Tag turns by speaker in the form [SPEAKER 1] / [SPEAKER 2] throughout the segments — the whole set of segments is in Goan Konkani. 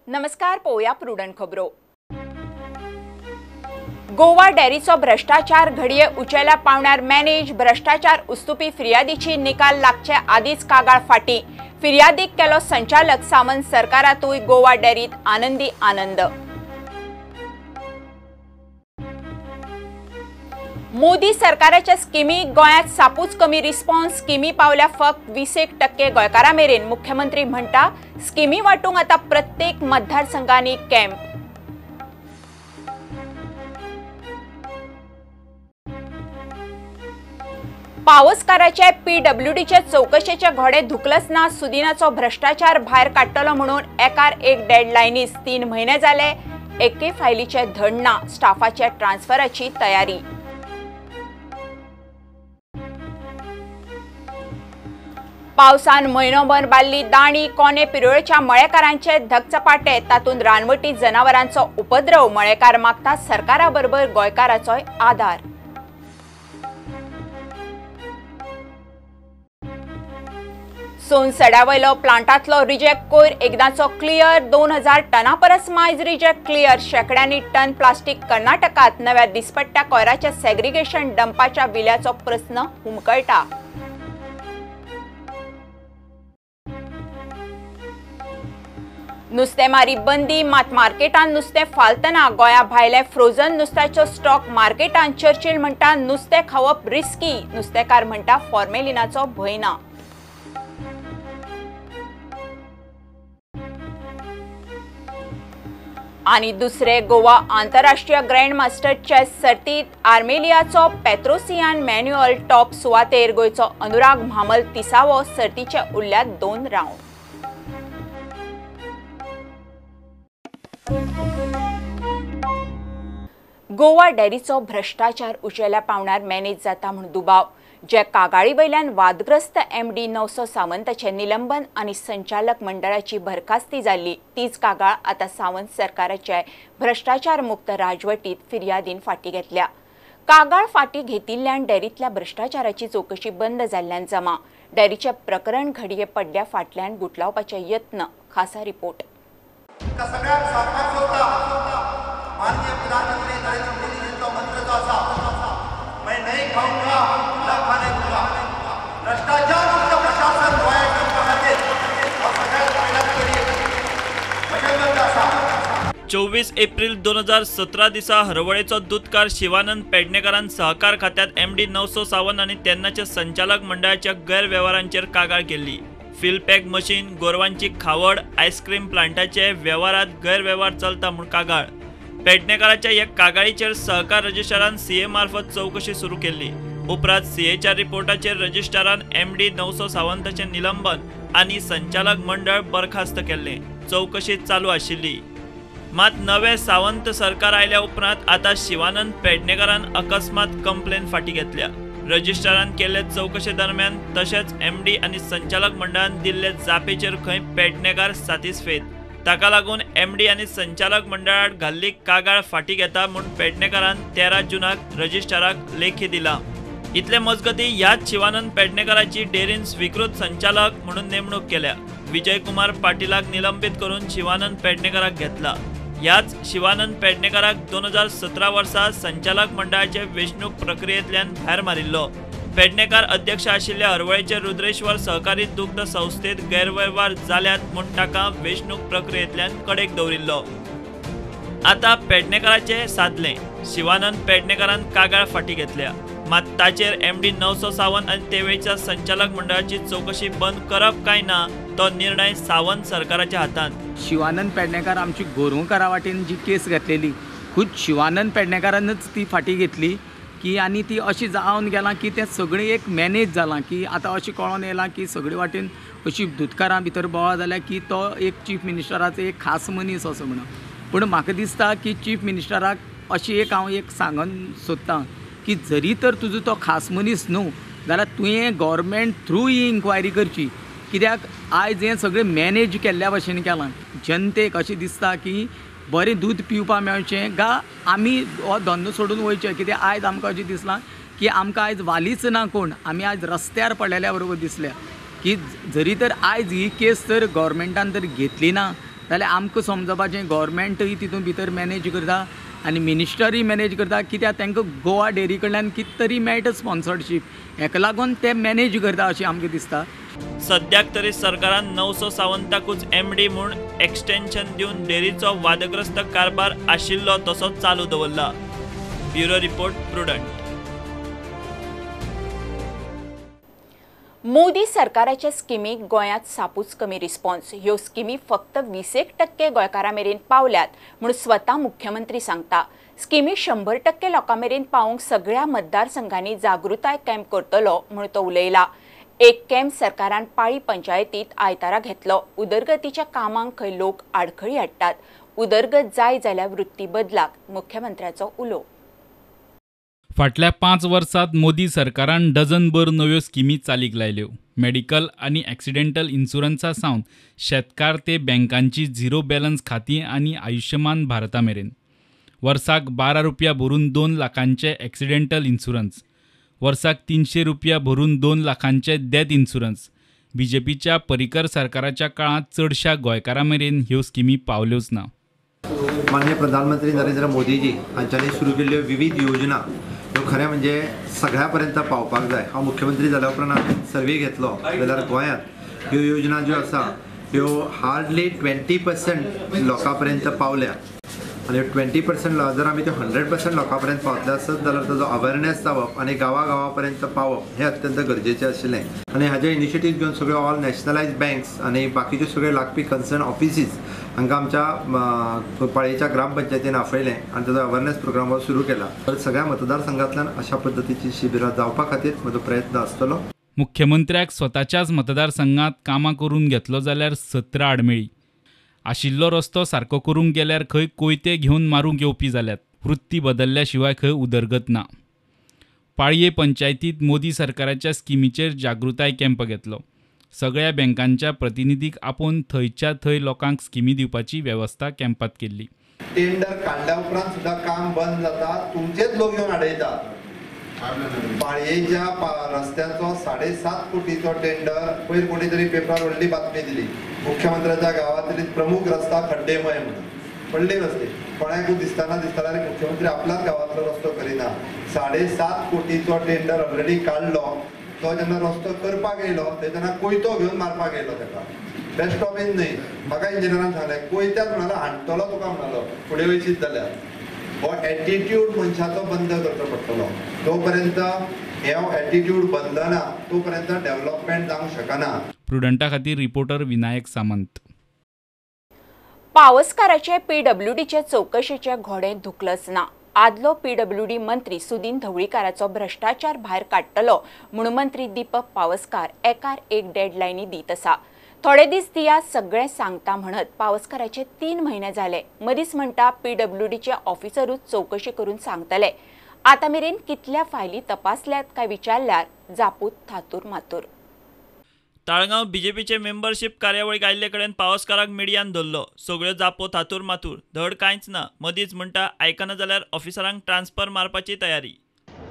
[SPEAKER 1] नमस्कार, पोवया प्रुडंट खबरो। गोवा डेअरीचो भ्रष्टाचार घडये उचेल्या पावण्यार मॅनेज। भ्रष्टाचार उस्तुपी फिर्यादीची निकाल लागचे आदीच कागाळ फाटी। फिर्यादीक केलो संचालक सावंत सरकारातूय गोवा डेअरीत आनंदी आनंद। मोदी सरकाराच्या स्किमी गोंयांत सापूच कमी रिस्पॉन्स। स्किमी पावल्या फक्त 20% गोंयकारां मेरेन। मुख्यमंत्री म्हणटा स्किमी वांटूंक आतां प्रत्येक मतदारसंघांनी कॅम्प। पावसकाराचे पीडब्ल्यूडीचे चौकशेचे घोडे धुकलच ना। सुदिनाचो भ्रष्टाचार भायर काडटलो म्हणून एकार एक डेडलायनीस 3 म्हयने जाले, एके फायलीचे धड ना। स्टाफाच्या ट्रान्सफराची तयारी। पावसान म्हयनोभर बाल्ली दाणी कोने पिरोळच्या मळेकारांचे धगचपाटे, तातूंत रानवटी जनावरांचो उपद्रव। मळेकार मागता सरकारा बरोबर गोंयकाराचोय आदार। सोनसड्यावयलो प्लांटांतलो रिजेक्ट कोयर एकदांचो क्लियर। 2000 टना परस मायज रिजेक्ट क्लियर। शेंकड्यांनी टन प्लास्टीक कर्नाटकात। नव्या दिसपट्ट्या कोयराच्या सेग्रिगेशन डंपाच्या विल्याचो प्रस्न हुमकळटा। नुस्तेमारी बंदी मात मार्केटान नुस्तें फालतना। गोंया भायले फ्रोझन नुस्त्याचो स्टॉक मार्केटान। चर्चिल म्हणटा नुस्तें खावप रिस्की। नुस्तेकार म्हणटा फॉर्मेलिनाचो भंय ना। आणि दुसरे गोवा आंतरराष्ट्रीय ग्रँड मास्टर चेस सर्तीत आर्मेलियाचो पेत्रोसियान मॅन्युअल टॉप सुवातेर, गोंयचो अनुराग म्हामल तिसावो। सर्तीचे उरल्यात 2 राऊंड। गोवा डेअरीचो भ्रष्टाचार उचेल्या पावणार मॅनेज जाता म्हूण दुबाव। जे कागाळी वयल्यान वादग्रस्त एमडी 900 सावंताचे निलंबन आनी संचालक मंडळाची बरखास्ती जाल्ली, तीच कागाळ आतां सावंत सरकाराचे भ्रष्टाचार मुक्त राजवटीत फिर्यादीन फाटी घेतल्या। कागाळ फाटी घेतिल्ल्यान डेअरींतल्या भ्रष्टाचाराची चौकशी बंद जाल्ल्यान जमा। डेअरीचें प्रकरण घडये पड्ड्या फाटल्यान गुटलावपाचे यत्न। खासा रिपोर्ट।
[SPEAKER 2] चोवीस एप्रिल 2017 दिसा हरवळेचो दूदकार शिवानंद पेडणेकारान सहकार खात्यात एमडी 900 सावंत आनी तेन्नाच्या संचालक मंडळाच्या गैरवेव्हारांचेर कागाळ केल्ली। फिलपॅक मशीन, गोरवांची खावड, आयस्क्रीम प्लांटाचे वेव्हारात गैरवेव्हार चलता म्हूण कागाळ। पेडणेकाराच्या ह्या कागाळीचेर सहकार रजिस्ट्रारान सीए मार्फत चौकशी सुरू केल्ली। उपरांत सीएच्या रिपोर्टाचेर रजिस्ट्रारान एमडी 900 सावंताचें निलंबन आनी संचालक मंडळ बरखास्त केल्लें। चौकशी चालू आशिल्ली। मात नवे सावंत सरकार आयल्या उपरांत आतां शिवानंद पेडणेकारान अकस्मात कंप्लेन फाटी घेतल्या। रजिस्ट्रारान केल्ले चौकशे दरम्यान तशेंच एमडी आनी संचालक मंडळान दिल्ले जापेचेर खंय पेडणेकार सातिस्फेद। ताका लागून एमडी आनी संचालक मंडळाक घाल्ली कागाळ फाटी घेता म्हूण पेडणेकारान 13 जूनाक रजिस्ट्राराक लेखी दिला। इतले मजगती ह्याच शिवानंद पेडणेकाराची डेअरीन स्वीकृत संचालक म्हणून नेमणूक केल्या। विजय कुमार पाटीलाक निलंबीत करून शिवानंद पेडणेकाराक घेतला। ह्याच शिवानंद पेडणेकाराक 2017 वर्सा संचालक मंडळाचे वेंचणूक प्रक्रियेंतल्यान भायर मारिल्लो। पेडणेकार अध्यक्ष आशिल्ल्या हरवळेचे रुद्रेश्वर सहकारी दुग्ध संस्थेत गैरवेव्हार जाल्यात म्हूण ताका वेंचणूक प्रक्रियेंतल्यान कडेक दवरिल्लो। आतां पेडणेकाराचें सादलें। शिवानंद पेडणेकारान कागाळ फाटी घेतल्या। मात ताचेर एमडी 900 सावंत आनी तेवेळच्या संचालक मंडळाची चौकशी बंद करप काय ना तो निर्णय सावंत सरकाराच्या हातांत।
[SPEAKER 3] शिवानंद पेडणेकार आमची गोरवकारा वाटेन जी केस घातलेली खूद शिवानंद पेडणेकारानच ती फाटी घेतली की आनी ती अशी जावन गेलां की तें सगळें एक मॅनेज जालां की आतां अशें कळोन येयलां की सगळे वाटेन अशी दुदकारां भितर बोवाळ जाल्या की तो एक चीफ मिनिस्टराचो एक खास मनीस असो म्हणून। पूण म्हाका दिसता की चीफ मिनिस्टराक अशी एक हांव एक सांगून सोदतां की जरी तर तुजो तो खास मनीस न्हू जाल्यार तुवें गव्हर्मेंट थ्रू ही इन्क्वायरी करची, कित्याक आयज हें सगळें मॅनेज केल्ल्या भशेन केलां। जनतेक अशें दिसता की बरें दूद पिवपाक मेळचें गा आमी हो धंदो सोडून वयचें, कित्याक आयज आमकां अशें दिसलां की आमकां आयज वालीच ना कोण, आमी आयज रस्त्यार पडलेल्या बरोबर दिसल्या की जरी तर आयज ही केस तर गव्हर्मेंटान तर घेतली ना जाल्यार आमकां समजपाचें गोवोरमेंटूय तितून भितर मॅनेज करता आनी मिनिस्टरूय मॅनेज करता, कित्याक तांकां गोवा डेअरी कडल्यान कितें तरी मेळटा स्पॉन्सरशीप, हेका लागून ते मॅनेज करता अशें आमकां दिसता.
[SPEAKER 2] सद्याक तरी सरकारान नवसो सावंताकूच एमडी म्हूण एक्सटेन्शन दिवन डेअरीचो वादग्रस्त कारभार आशिल्लो तसो चालू दवरला. Bureau report, Prudent.
[SPEAKER 1] Modi सरकाराच्या स्किमीक गोंयांत सापूच कमी रिस्पॉन्स. ह्यो स्किमी फक्त 20% गोंयकारां मेरेन पावल्यात म्हूण स्वता मुख्यमंत्री सांगता. स्किमी 100% लोकां मेरेन पावोवंक सगळ्या मतदारसंघांनी जागृताय कॅम्प करतलो म्हूण तो उलयला. एक कॅम्प सरकारान पाळी पंचायतीत आयतारा घेतलो. उदरगतीच्या कामांक खंय लोक आडखळी हाडटात. उदरगत जाय जाल्यार वृत्ती बदलाक मुख्यमंत्र्याचो उलो.
[SPEAKER 4] फाटल्या 5 वर्सांत मोदी सरकारान डझनभर नव्यो स्किमी चालीक लायल्यो. मेडिकल आनी एक्सिडेंटल इन्शुरन्सा सावन शेतकार ते बँकांची झिरो बॅलन्स खातीं आनी आयुष्यमान भारता मेरेन. वर्साक 12 रुपया भरून 2 लाखांचे एक्सिडेंटल इन्शुरन्स, वर्साक 300 रुपया भरून 2 लाखांचे डेथ इन्शुरन्स. बीजेपीच्या परिकर सरकाराच्या काळांत चडश्या गोंयकारां मेरेन ह्यो स्किमी पावल्योच ना.
[SPEAKER 5] माननीय प्रधानमंत्री नरेंद्र मोदीजी हांच्यांनी सुरू केल्ल्यो विविध योजना ह्यो खरें म्हणजे सगळ्या पर्यंत पावपाक जाय. हांव मुख्यमंत्री जाल्या उपरांत हांवें सर्वे घेतलो जाल्यार गोंयांत ह्यो योजना ज्यो आसा ह्यो हार्डली 20% लोकां पर्यंत पावल्या आनी 20% जर आमी त्यो 100% लोकां पर्यंत पावतले आसत जाल्यार ताजो अवेरनेस जावप आनी गांवा गांवा पर्यंत पावप हें अत्यंत गरजेचें आशिल्लें. आनी हाजे इनिशिएटीव घेवन सगळे ऑल नॅशनलायज बँक्स आनी बाकीच्यो सगळे लागपी कन्सर्न ऑफिसीस हांकां आमच्या पाळयेच्या ग्रामपंचायतीन आपयलें आनी ताजो अवेरनेस प्रोग्राम हो सुरू केला. तर सगळ्या मतदारसंघांतल्यान अशा पद्दतीची शिबिरां जावपा खातीर म्हजो प्रयत्न आसतलो.
[SPEAKER 4] मुख्यमंत्र्याक स्वताच्याच मतदारसंघांत कामां करून घेतलो जाल्यार 17 आडमेळी. आशिल्लो रस्तो सारको करूंक गेल्यार खंय कोयते घेवन मारूंक येवपी जाल्यात. वृत्ती बदलल्या शिवाय खंय उदरगत ना. पाळये पंचायतीत मोदी सरकाराच्या स्किमीचेर जागृताय कॅम्प घेतलो. सगळ्या बँकांच्या प्रतिनिधीक आपोवन थंयच्या थंय लोकांक स्किमी दिवपाची वेवस्था कॅम्पात केल्ली.
[SPEAKER 5] टेंडर काडल्या उपरांत सुद्दां काम बंद जाता, तुमचेच लोक येवन आडयतात. पाळयेच्या रस्त्याचो 7.5 कोटीचो टेंडर पयर कोणी तरी पेपरार व्हडली बातमी दिली, मुख्यमंत्र्याच्या गांवांतली प्रमुख रस्ता खड्डेमय म्हणून. व्हडले रस्ते कोणाकूय दिसतना दिसतना मुख्यमंत्री आपल्याच गांवांतलो रस्तो करिना. 7.5 कोटीचो टेंडर ऑलरेडी काडलो, तो जेन्ना रस्तो करपाक येयलो तेन्ना कोयतो घेवन मारपाक येयलो ताका. बेस्ट ऑफीन न्हय, म्हाका इंजिनियरान सांगलें कोयत्यान म्हणालो हाणटलो तुका म्हणालो फुडें वयशीत जाल्यार. हो एटिट्यूड मनशाचो बंद करचो पडटलो. तोपर्यंत हे एटिट्यूड बदलना तोपर्यंत डेव्हलपमेंट जावंक शकना.
[SPEAKER 4] प्रुडंटा खातीर रिपोर्टर विनायक सामंत.
[SPEAKER 1] पावसकाराचे पीडब्ल्यूडीचे चवकशेचे घोडे धुकलच ना. आदलो पीडब्ल्यूडी मंत्री सुदीन ढवळीकाराचो भ्रष्टाचार भायर काडटलो म्हूण मंत्री दीपक पावसकार एकार एक डेडलायनी दीत आसा. थोडे दीस दिया सगळें सांगता म्हणत पावसकाराचे 3 म्हयने जाले. मदींच म्हणटा पीडब्ल्यूडीचे ऑफिसरूच चवकशी करून सांगतले. आतां मेरेन कितल्या फायली तपासल्यात काय विचारल्यार जापूत थातूर मातूर.
[SPEAKER 2] ताळगांव बीजेपीचे मेंबरशीप कार्यावळीक आयिल्ले कडेन पावसकाराक मिडियान धरलो. सगळ्यो जापो थातूर मातूर, धड कांयच ना. मदींच म्हणटा आयकना जाल्यार ऑफिसरांक ट्रान्सफर मारपाची तयारी.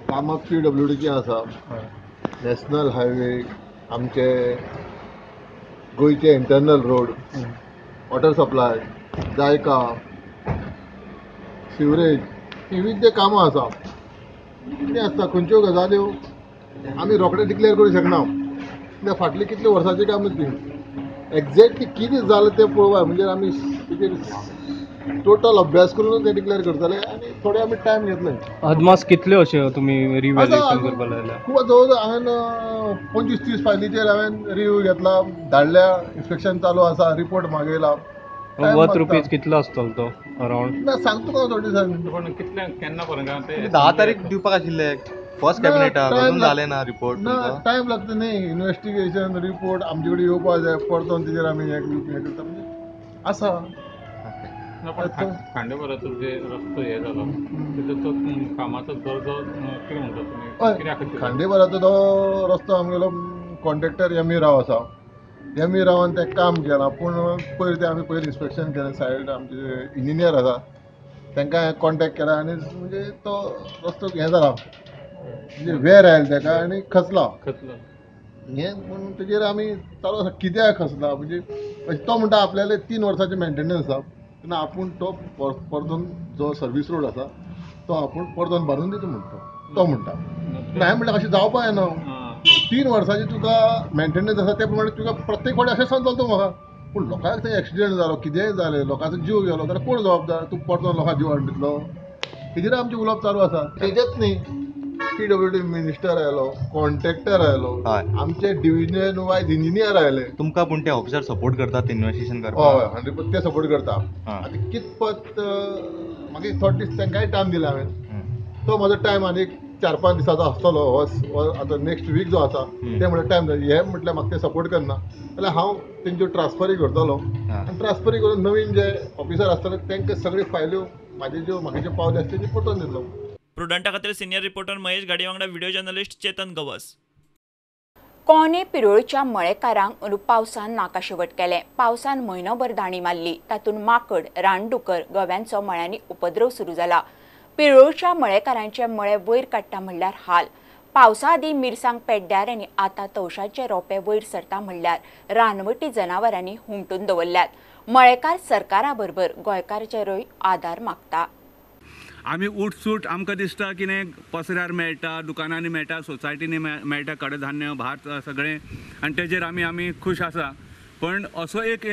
[SPEAKER 6] कामां पीडब्ल्यूडीची आसा, नॅशनल हायवे, आमचे गोंयचे इंटरनल रोड, वॉटर सप्लाय, जायका, सिवरेज, विविध कामां आसा. कितें आसता खंयच्यो गजाल्यो आमी रोखडे डिक्लेअर करूंक शकना. कित्याक फाटली कितले वर्सांची कामां ती एक्झॅक्टली कितें जालें तें पळोवया. म्हणजे आमी तेजेर टोटल अभ्यास करून ते डिक्लेअर करतले आनी थोडे आमी टायम घेतले.
[SPEAKER 7] अदमास कितल्यो अश्यो तुमी रिव्हॅल्युएशन करपाक लागल्या?
[SPEAKER 6] खूब जवळ जवळ हांवें 25-30 फायलीचेर हांवें रिव्यू घेतला, धाडल्या, इन्स्पेक्शन चालू आसा, रिपोर्ट मागयला.
[SPEAKER 7] वर्थ रुपीज कितलो आसतलो तो अरावंड?
[SPEAKER 6] ना सांगता तुका थोडे दिसांनी.
[SPEAKER 7] पण कितले केन्ना पर्यंत?
[SPEAKER 8] 10 तारीख दिवपाक आशिल्ले फर्स्ट कॅबिनेटाक, अजून जालें ना रिपोर्ट.
[SPEAKER 6] ना टायम लागता न्ही, इन्वेस्टिगेशन रिपोर्ट आमचे कडेन येवपाक जाय, परतून तेजेर आमी हें करता म्हणजे आसा.
[SPEAKER 7] खांडेपाराचो जे रस्तो हे जालो तेजो कामाचो दर्जो कितें म्हणटा तुमी?
[SPEAKER 6] खांडेपाराचो तो रस्तो आमगेलो कॉन्ट्रेक्टर एम ई राव आसा, एम ई रावान तें काम केलां. पूण पयर तें आमी पयर इन्स्पेक्शन केलें, सायड आमचे इंजिनियर आसा तांकां कॉन्टेक्ट केला आनी म्हणजे तो रस्तो हें जाला, म्हणजे वेर आयलो तेका आनी खचला. हें म्हणून तेजेर आमी चालू आसा. कित्याक खसला म्हणजे तो म्हणटा आपल्याले 3 वर्सांचे मेंटेनन्स आसा तेन्ना आपूण तो परतून जो सर्वीस रोड आसा तो आपूण परतून बांदून दिता म्हणटा तो म्हणटा. पूण हांवें म्हणलें अशें जावपा जायना, 3 वर्सांची तुका मेंटेनन्स आसा ते प्रमाणे तुका प्रत्येक फावटी अशें सांगतलो तूं म्हाका. पूण लोकांक थंय एक्सिडंट जालो कितेंय जालें लोकांचो जीव गेलो जाल्यार कोण जबाबदार? तूं परतून लोकांक जीव हाडून दितलो? हेजेर आमचें उलोवप चालू आसा. तेजेच न्ही, PWD minister आयलो, कॉन्ट्रॅक्टर आयलो, आमचे डिविजन वायज इंजिनियर आयले.
[SPEAKER 8] तुमकां पूण ते ऑफिसर सपोर्ट करतात इन्वेस्टिगेशन करपाक?
[SPEAKER 6] हय, 100% ते सपोर्ट करता. आतां कितपत मागीर थोडे दीस तांकांय टायम दिला हांवें, तो म्हजो टायम आनी 4-5 दिसाचो आसतलो. हो आतां नेक्स्ट वीक जो आसा ते म्हळ्यार टायम हे म्हटल्यार म्हाका ते सपोर्ट करना जाल्यार हांव तेंच्यो ट्रान्सफरी करतलो आनी ट्रान्सफरी करून नवीन जे ऑफिसर आसतले तांकां सगळ्यो फायल्यो म्हाजे ज्यो म्हाका ज्यो पावल्यो आसता तेंच्यो परतून दितलो.
[SPEAKER 2] प्रुडंटा खातीर सिनियर रिपोर्टर महेश गाडी वांगडा व्हिडिओ जर्नलिस्ट चेतन गवस.
[SPEAKER 1] कोणे पिरोळच्या मळेकारांक अंदू पावसान नाकाशेवट केलें. पावसान म्हयनोभर दाणी मारली, तातूंत माकड, रानडुकर, गव्यांचो मळ्यांनी उपद्रव सुरू जाला. पिरोळच्या मळेकारांचे मळे वयर काडटा म्हणल्यार हाल. पावसा आदीं मिरसांग पेड्ड्यार आनी आतां तवशाचे रोपे वयर सरता म्हणल्यार रानवटी जनावरांनी हुमटून दवरल्यात. मळेकार सरकारा बरोबर गोंयकाराचेरूय आदार मागता.
[SPEAKER 9] आमी उठसूट आमकां दिसता कितें पसऱ्यार मेळटा, दुकानांनी मेळटा, सोसायटींनी मेळटा कडधान्य, भात सगळें, आनी तेजेर आमी आमी खूश आसा. पण असो एक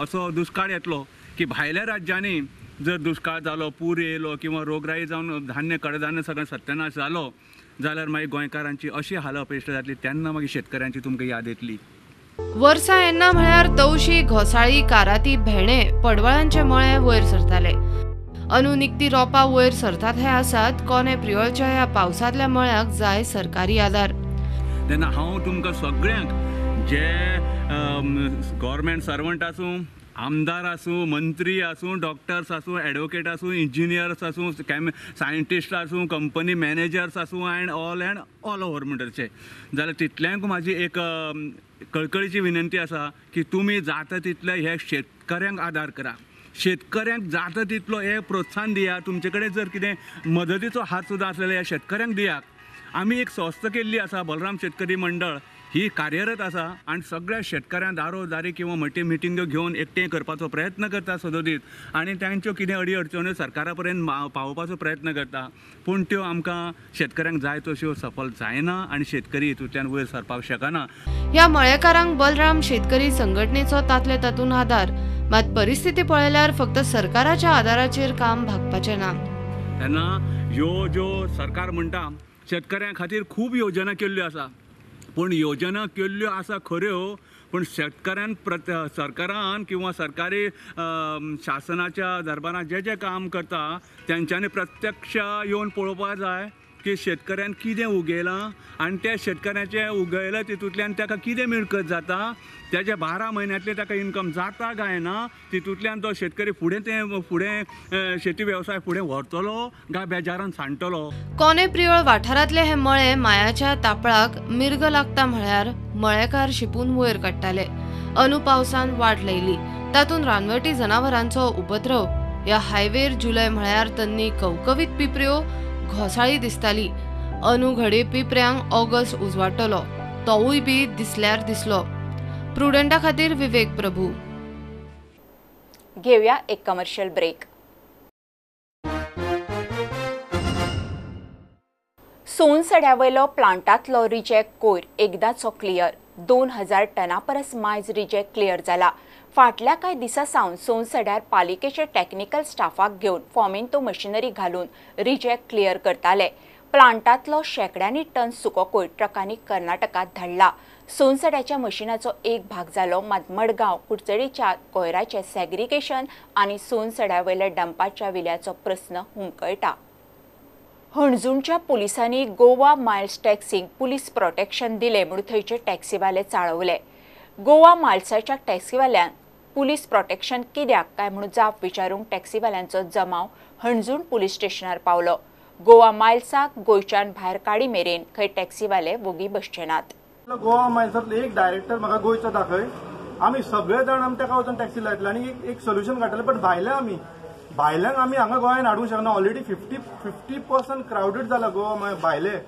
[SPEAKER 9] असो दुश्काळ येतलो की भायल्या राज्यांनी जर दुश्काळ जालो, पूर येयलो किंवा रोगराई जावन धान्य कडधान्य सगळें सत्यानाश जालो जाल्यार मागीर गोंयकारांची अशी हाल अपेश्टा जातली, तेन्ना मागीर शेतकऱ्यांची तुमकां याद येतली.
[SPEAKER 10] वर्सां येन्ना म्हळ्यार तवशी, घोसाळी, काराती, भेणे, पडवळांचे मळे वयर सरताले. अनु निकती रोपा वयर सरतात हे आसात कोणे प्रियोळच्या ह्या पावसांतल्या मळ्याक जाय सरकारी आदार.
[SPEAKER 9] तेन्ना हांव तुमकां सगळ्यांक जे गव्हर्मेंट सर्वंट आसूं, आमदार आसूं, मंत्री आसूं, डॉक्टर्स आसूं, एडवोकेट आसूं, इंजिनियर्स आसूं, सायंटिस्ट आसूं, कंपनी मॅनेजर्स आसूं, एंड ऑल ओवर म्हणटचे जाल्यार तितल्यांक म्हाजी एक कळकळीची विनंती आसा की तुमी जाता तितले हे शेतकऱ्यांक आदार करा, शेतकऱ्यांक जाता तितलो हे प्रोत्साहन दिया. तुमचे कडेन जर कितें मदतीचो हात सुद्दां आसलेलो ह्या शेतकऱ्यांक दियात. आमी एक संस्था केल्ली आसा, बलराम शेतकरी मंडळ, ही कार्यरत आसा आनी सगळ्या शेतकऱ्यांक दारोदारी किंवा मिटिंग्यो घेवन एकठांय करपाचो प्रयत्न करता सदोदीत, आनी तांच्यो कितें अडी अडचण्यो सरकारा पर्यंत पावोवपाचो प्रयत्न करता. पूण त्यो आमकां शेतकऱ्यांक जाय तश्यो सफल जायना आनी शेतकरी हितूंतल्यान वयर सरपाक शकना.
[SPEAKER 10] ह्या मळेकारांक बलराम शेतकरी संघटनेचो तातले तातूंत आदार, मात परिस्थिती पळयल्यार फक्त सरकाराच्या आदाराचेर काम भागपाचें ना.
[SPEAKER 9] तेन्ना ह्यो ज्यो सरकार म्हणटा शेतकऱ्यां खातीर खूब योजना केल्ल्यो आसा, पूण योजना केल्ल्यो आसा खऱ्यो, पूण शेतकऱ्यान सरकारान किंवा सरकारी शासनाच्या दरबारान जे जे काम करता तेंच्यांनी प्रत्यक्ष येवन पळोवपाक जाय की शेतकऱ्यान कितें उगयलां आनी त्या शेतकऱ्याचें उगयलां तितूंतल्यान ताका कितें मिळकत जाता, तेज्या 12 म्हयन्यांतलें ताका इनकम जाता काय ना, तितूंतल्यान तो शेतकरी फुडें तें फुडें शेती वेवसाय फुडें व्हरतलो काय बेजारान सांडटलो.
[SPEAKER 10] कोणे प्रियोळ वाठारांतले हे मळे मायाच्या तापळाक मिर्ग लागता म्हळ्यार मळेकार शिपून वयर काडटाले. अनु पावसान वाट लायली, तातूंत रानवटी जनावरांचो उपद्रव. ह्या हायवेर जुलय म्हळ्यार तन्नी कवकवीत पिपऱ्यो, घोसाळी दिसताली. अनु घडये पिपऱ्यांक ऑगस्ट उजवाडटलो, तोवूय बी दिसल्यार दिसलो. प्रुडंटा खातीर विवेक प्रभू.
[SPEAKER 1] घेऊया एक कमर्शियल ब्रेक. सोनसड्यावयलो प्लांटांतलो रिजेक्ट कोयर एकदांचो क्लियर. 2000 टना परस मायज रिजेक्ट क्लियर जाला. फाटल्या कांय दिसां सावन सोनसड्यार पालिकेचे टॅक्निकल स्टाफाक घेवन फॉमेंतो मशिनरी घालून रिजेक्ट क्लियर करताले. प्लांटांतलो शेंकड्यांनी टन सुको कोयर ट्रकांनी कर्नाटकात धाडला. सोनसड्याच्या मशिनाचो एक भाग जालो, मात मडगांव कुडचडीच्या कोयराचें सेग्रिगेशन आनी सोनसड्यावयल्या डंपाच्या विल्याचो प्रस्न हुमकळटा. हणजूणच्या पुलिसांनी गोवा मायल्स टॅक्सींक पुलीस प्रोटेक्शन दिलें म्हूण थंयचे टॅक्सीवाले चाळवले. गोवा मायल्साच्या टॅक्सीवाल्यान पुलीस प्रोटेक्शन कित्याक काय म्हूण जाप विचारूंक टॅक्सीवाल्यांचो जमाव हणजूण पुलीस स्टेशनार पावलो. गोवा मायल्साक गोंयच्यान भायर काडी मेरेन खंय टॅक्सीवाले वोगी बसचे नात.
[SPEAKER 11] गोवा मायल्सांतलो एक डायरेक्टर म्हाका गोंयचो दाखय, आमी सगळे जाण आमी ताका वचून टॅक्सी लायतले आनी एक सोल्युशन काडटले. बट भायले आमी भायल्यांक आमी हांगा गोंयांत हाडूंक शकना. ऑलरेडी 50% क्रावडेड जाला गोवा भायले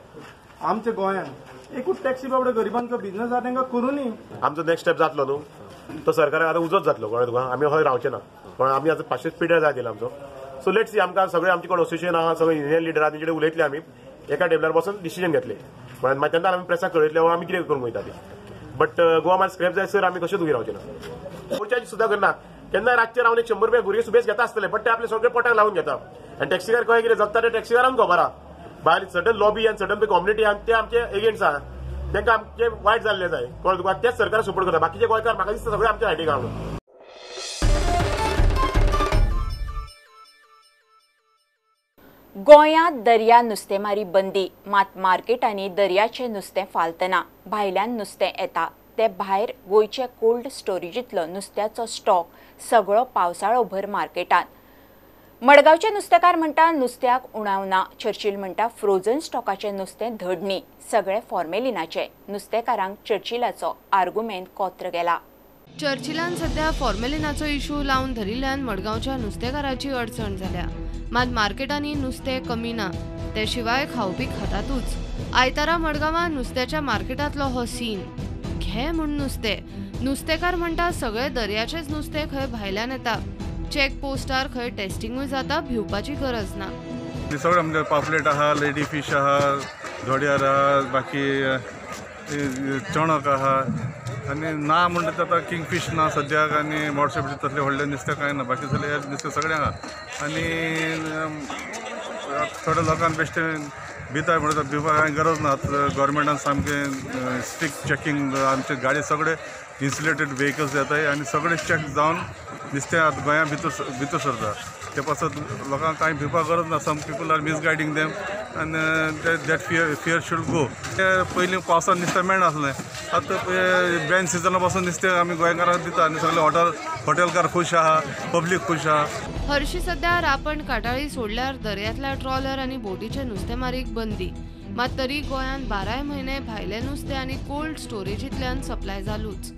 [SPEAKER 11] आमच्या गोंयांत. एकूच टॅक्सी बाबडे गरिबांचो बिझनस आहा तांकां करूं न्ही.
[SPEAKER 12] आमचो नेक्स्ट स्टेप जातलो न्हू तो सरकाराक आतां उजोच जातलो, कळ्ळें तुका? आमी हय रावचे ना, पण आमी आतां 500 पिड्यार जाय दिला आमचो. सो let's see, आमकां सगळे आमचे कोण असोसिएशन आहा, सगळे युनियन लिडर आहा, तेंचे कडेन उलयतले आमी, एका टेबलार बसून डिसिजन घेतले. पण मागीर तेन्ना आमी प्रेसाक कळयतले आमी कितें करूंक वयता ते. बट गोवा मात स्क्रॅप जाय सर आमी कशेंच उबी रावचे ना. मोर्चाची सुद्दां करना, केन्ना रातचे रावन 100 रुपया भुरगे सुबेस घेता आसतले, बट ते आपले सगळे पोटाक लावून घेता. आनी टॅक्सीकार कळ्ळें कितें जगता ते टॅक्सीकारांक खबर आहा. भायर सर्टन लॉबी आनी सर्टन कम्युनिटी आनी ते आमचे एगेन्स्ट आहा, तांकां आमचे वायट जाल्ले जाय, कळ्ळें तुका? तेच सरकार सपोर्ट करता. बाकीचे गोंयकार म्हाका दिसता सगळे आमच्या सायडीक आहा.
[SPEAKER 1] गोंयांत दर्या नुस्तेमारी बंदी, मात मार्केटांनी दर्याचें नुस्तें फालतना भायल्यान नुस्तें येता. ते भायर गोंयचे कोल्ड स्टोरेजींतलो नुस्त्याचो स्टॉक सगळो पावसाळो भर मार्केटांत. मडगांवचे नुस्तेकार म्हणटा नुस्त्याक उणाव ना. चर्चिल म्हणटा फ्रोझन स्टॉकाचें नुस्तें धड न्ही, सगळें फॉर्मेलिनाचें. नुस्तेकारांक चर्चिलाचो आर्गुमेंत कोत्र गेला.
[SPEAKER 10] चर्चिलान सध्या फॉर्मेलिनाचो इशू लावन धरिल्ल्यान मडगांवच्या नुस्तेकाराची अडचण जाल्या. मात मार्केटांनी नुस्तें कमी ना, ते शिवाय खावपी खातातूच. आयतारा मडगांवां नुस्त्याच्या मार्केटांतलो हो सीन. घे म्हूण नुस्तें. नुस्तेकार म्हणटा सगळे दर्याचेच नुस्तें खंय भायल्यान येता. चेक पोस्टार खंय टेस्टिंगूय जाता, भिवपाची गरज ना.
[SPEAKER 13] सगळें आमचे पापलेट आहा, लेडी फीश आहा, धोड्यार आहा, बाकी चणक आहा. आनी ना म्हणटा आतां किंगफीश ना सद्याक, आनी मोडशे बिडशे तसलें व्हडलें नुस्तें कांय ना, बाकी सगळें नुस्तें सगळें आहा. आनी थोड्या लोकांक बेश्टें भिताय म्हणटा, भिवपाक कांय गरज ना. गोवोरमेंटान सामकें स्ट्रिक्ट चॅकिंग, आमचे गाडी सगळे इन्सुलेटेड व्हेकल्स येताय आनी सगळे चॅक जावन नुस्तें आतां गोंया भितर भितर सरता. ते पासत लोकांक कांय भिवपाक गरज ना. Some people are misguiding them आनी that fear should go. ते पयलीं पावसान नुस्तें मेळनासलें, आतां बॅन सिजना पासून नुस्तें आमी गोंयकारांक दिता आनी सगळे हॉटेलकार खूश आहा, पब्लीक खूश आहा.
[SPEAKER 10] हरशी सध्या रापण काटाळी सोडल्यार दर्यांतल्या ट्रॉलर आनी बोटीचे नुस्तेमारीक बंदी. मात तरी गोंयांत 12 म्हयने भायलें नुस्तें आनी कोल्ड स्टोरेजींतल्यान सप्लाय जालूच.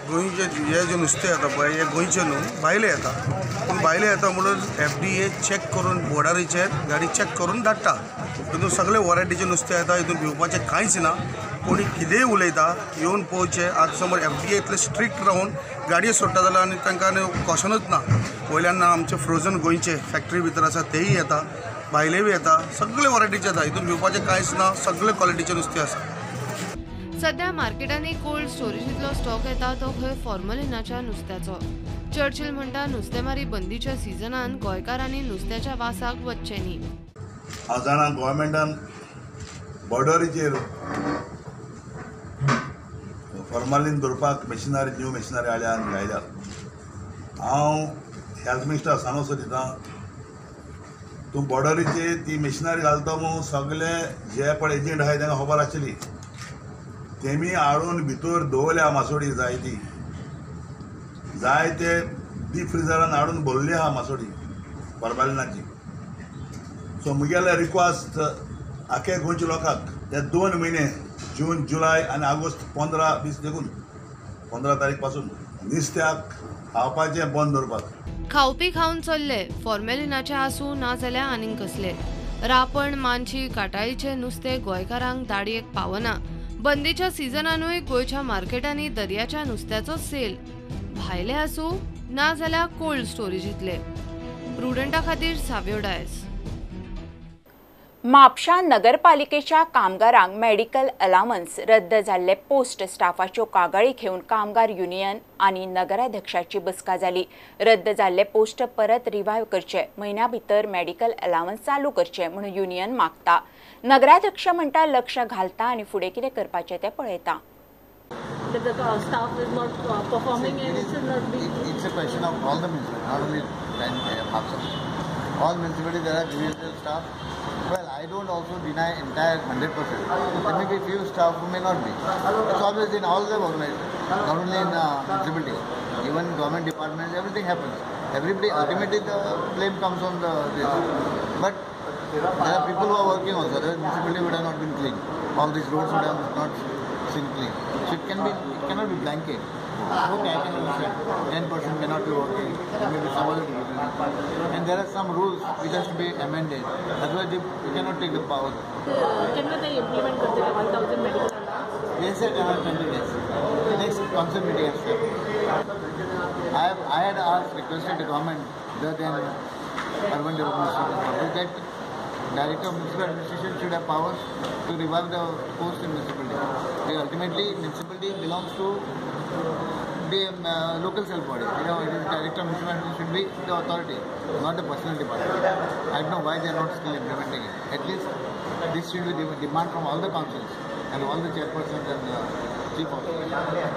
[SPEAKER 14] गोंयचे हे जे नुस्तें येता पळय, हे गोंयचें न्हू, भायलें येता. पूण भायलें येता म्हणून FDA check करून बॉर्डरीचेर गाडी चॅक करून धाडटा. हितून सगळे वरायटीचें नुस्तें येता, हितून भिवपाचें कांयच ना. कोणी कितेंय उलयता, येवन पळोवचें. आतां समज FDA इतलें स्ट्रिक्ट रावन गाडयो सोडटा जाल्यार आनी तांकां कॉशनूच ना. वयल्यान आमचे फ्रोजन गोंयचे फॅक्टरी भितर आसा तेय येता, भायले बी येता, सगळे वरायटीचे येता. हितून भिवपाचें कांयच ना, सगळे क्वॉलिटीचें नुस्तें आसा.
[SPEAKER 10] सध्या मार्केटांनी कोल्ड स्टोरेजींतलो स्टॉक येता तो खंय फॉर्मलिनाच्या नुस्त्याचो. चर्चिल म्हणटा नुस्तेमारी बंदीच्या सिजनान गोंयकारांनी नुस्त्याच्या वासाक वचचें न्ही.
[SPEAKER 15] हांव जाणा गोवोरमेंटान बॉर्डरीचेर फॉर्मालीन दवरपाक मशिनरी, न्यू मशिनरी हाडल्या आनी घायल्या. हांव हेल्थ मिनिस्टर सांगूं सोदिता, तूं बॉर्डरीचेर ती मशिनरी घालता म्हूण सगळे जे पळय एजंट आहाय तांकां खबर आशिल्ली, तेमी हाडून भितर दवरल्या मासोडी. जायती जायते डीप फ्रिजरान हाडून भरली आहा मासोडी फॉर्मालिनाची. सो मुगेले रिक्वेस्ट आखे गोंयच्या लोकांक, ते 2 म्हयने जून, जुलय आनी ऑगस्ट 15-20 देखून 15 तारीख पासून नुस्त्याक खावपाचें बंद दवरपाक.
[SPEAKER 10] खावपी खावन चल्ले, फॉर्मेलिनाचें आसूं ना जाल्यार आनीक कसले. रापण, मानशी, काटाळीचें नुस्तें गोंयकारांक दाडयेक पावना. बंदीच्या सिजनानूय गोंयच्या मार्केटांनी दर्याच्या नुस्त्याचो सेल, भायले आसूं ना जाल्यार कोल्ड स्टोरेजींतले. प्रुडंटा खातीर साव्यो डायस.
[SPEAKER 1] म्हापशा नगरपालिकेच्या कामगारांक मेडिकल अलावन्स रद्द जाल्ले पोस्ट स्टाफाच्यो कागाळी घेवन कामगार युनियन आनी नगराध्यक्षाची बसका जाली. रद्द जाल्ले पोस्ट परत रिवायव करचे, म्हयन्या भितर मेडिकल अलावन्स चालू करचे म्हूण युनियन मागता. नगराध्यक्ष म्हणटा लक्ष घालता आनी फुडें कितें करपाचें तें पळयता.
[SPEAKER 16] Staff is not performing and it should not be.
[SPEAKER 17] It's a question of all the municipalities, not only Mapsa. All municipalities there are grievance staff. Well, I don't also deny entire 100%. There may be few staff who may not be. It's always in all the organizations, not only in municipality, even government departments, everything happens. Everybody, ultimately the blame comes on the this. But there are people who are working also. The municipality would have not been clean. All these roads would have not been clean. So it cannot be blanket. Okay, I can understand. 10% may not be working, there may be some other reason. And there are some rules which has to be amended. Otherwise, you cannot take the power.
[SPEAKER 16] केन्ना ते implement करतले 1000 medical allowance?
[SPEAKER 17] They said around 20 days. The next council meeting has said. I had asked, requested the government, the then urban development that Director of Municipal Administration should have powers to revive the post in municipality. Because ultimately, municipality belongs to the local self body. You know, it is Director of Municipal Administration should be the authority, not the personal department. I don't know why they are not still implementing it. At least this should be the demand from all the councils and all the chairpersons and the chief officers.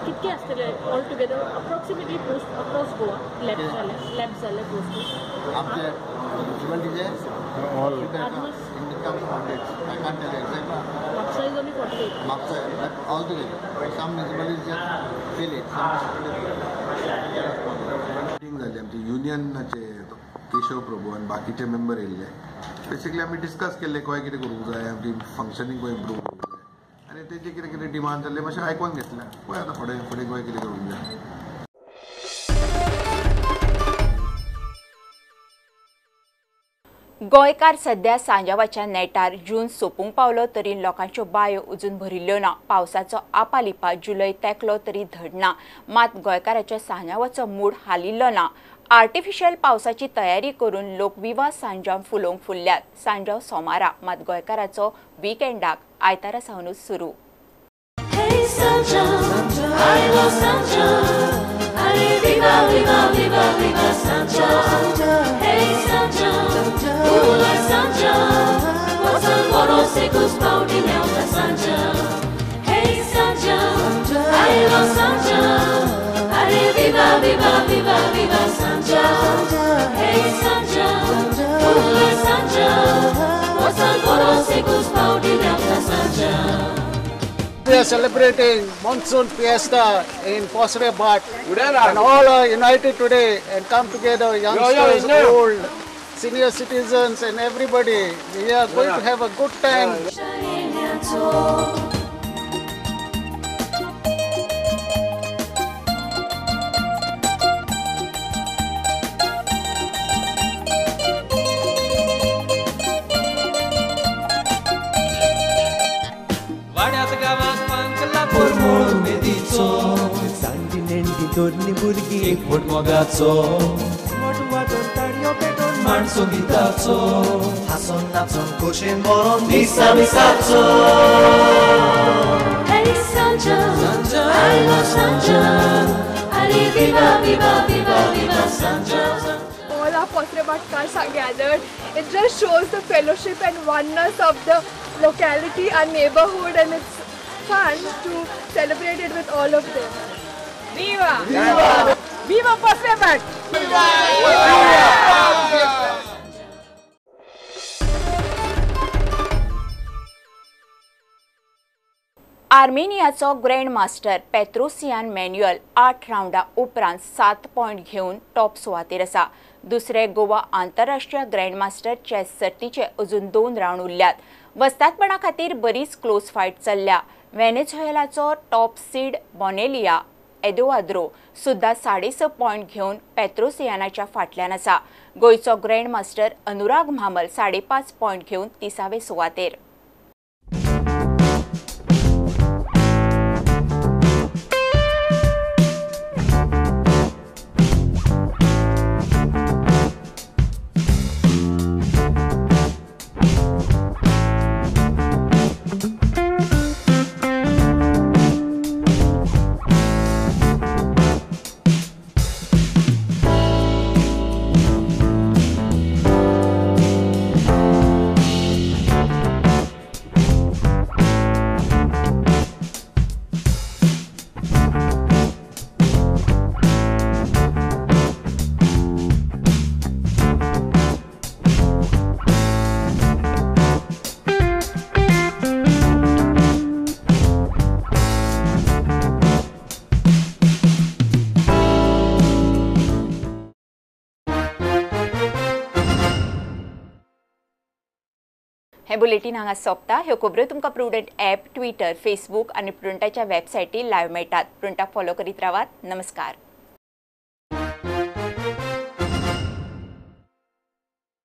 [SPEAKER 16] कितके आसतले all together approximately post across Goa lapse जाले post?
[SPEAKER 17] आमचे municipality
[SPEAKER 13] all
[SPEAKER 17] in the coming hundreds. I can't tell you exactly.
[SPEAKER 16] Mapsa is only 48.
[SPEAKER 17] Mapsa, but all together. Some municipalities just fill it. Some municipalities.
[SPEAKER 18] Meeting जाली आमची युनियनाचे केशव प्रभू आनी बाकीचे मेंबर येयल्ले. बेसिकली आमी डिस्कस केल्ले खंय कितें करूंक जाय, आमची फंक्शनींग खंय इम्प्रूव करूंक जाय आनी तेजे कितें कितें डिमांड जाल्ले मातशें आयकोन घेतलें. पळय आतां फुडें फुडें खंय कितें करूंक जाय.
[SPEAKER 1] गोंयकार सध्या सांजावाच्या नेटार जून सोंपूंक पावलो तरी लोकांच्यो बायो अजून भरिल्ल्यो ना. पावसाचो आपालिपा जुलय तेंकलो तरी धडना, मात गोंयकाराच्या सांजावाचो मूड हालिल्लो ना. आर्टिफिशियल पावसाची तयारी करून लोक विवा सांजाव फुलोवंक फुल्ल्यात. सांजाव सोमारा, मात गोंयकाराचो विकेंडाक आयतारा सावनूच सुरू.
[SPEAKER 19] We are celebrating Monsoon Fiesta in Posre Bhat, and all are united today and come together, youngsters, old, senior citizens and everybody. We are going to have a good time.
[SPEAKER 20] तोरणी भुरगीं एकवट मोगाचो माण संगिताचो हांसोन नाचोन खोशेन भरोन दिसा मिसाचो.
[SPEAKER 21] Hey Sanjay, I love Sanjay, अरे viva viva viva viva Sanjay.
[SPEAKER 22] All our Posre Bhatkars are gathered. It just shows the fellowship and oneness of the locality, our neighborhood, and it's fun to celebrate it with all of them. Viva! Viva! Viva Posre Bhat! Viva!
[SPEAKER 1] आर्मेनियाचो grand master Petrosian manual 8 रावंडा उपरांत 7 पॉयंट घेवन टॉप सुवातेर आसा. दुसरे गोवा आंतरराष्ट्रीय ग्रँड मास्टर चेस सर्तीचे अजून 2 रावंड उरल्यात. वस्तादपणा खातीर बरीच क्लोज फायट चल्ल्या. व्हेनेझुएलाचो टॉप सीड बॉनेलिया एदोआद्रो सुद्धा 6.5 पॉयंट घेवन पेत्रोसियानाच्या फाटल्यान आसा. गोंयचो ग्रँड मास्टर अनुराग म्हामल 5.5 पॉयंट घेवन 30वे सुवातेर. हे बुलेटीन हांगा सोंपता. ह्यो खबऱ्यो तुमकां प्रुडंट ॲप, ट्विटर, फेसबूक आनी प्रुडंटाच्या वेबसायटीर लायव्ह मेळटात. प्रुडंटाक फॉलो करीत रावात. नमस्कार.